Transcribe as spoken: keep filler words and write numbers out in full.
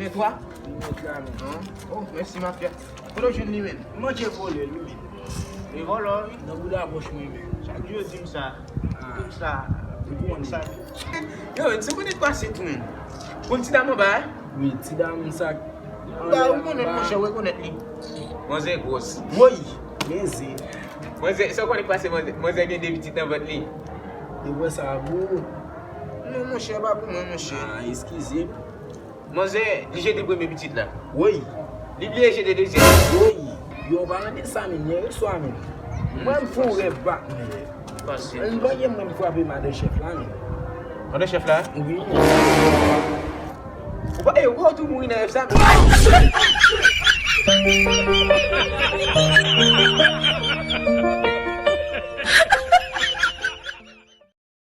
Nimewo twa? Nimewo twa, men. Non. Oh, mèsi, mafya. Kote w jwenn li, menm? Manje vòlè l, wi, menm. E vòlè, wi. Nan bouda pòch mwen, menm. Chak jou yo di m sa. Yo di m sa. Yo di m sa. Yo, menm, se konnen pase tou, menm. Bon, ti dam anba, eh? Wi, ti dam sa. Ba, ou konnen, monchè, ou rekonèt li. Manzè gwòs. Woy, mezye. Manzè, sa w konnen k pase, manzè, manzè gen de pitit nan vant li. E wè sa gou. Non, monchè, pa pou mwen, monchè. Ah, eskize m. Manzè, li jete premye pitit la. Woy. Li bliye jete dezyèm. Woy. Yo, pa mande sa, men, yè swa, men. Mwen, m fè yon rèv, pa. Pase. M pa gen mwen, m frape madan chèf la, men. Madan chèf la? Wi. Ou pa, e, ou pa tou mouri nan rèv sa, men.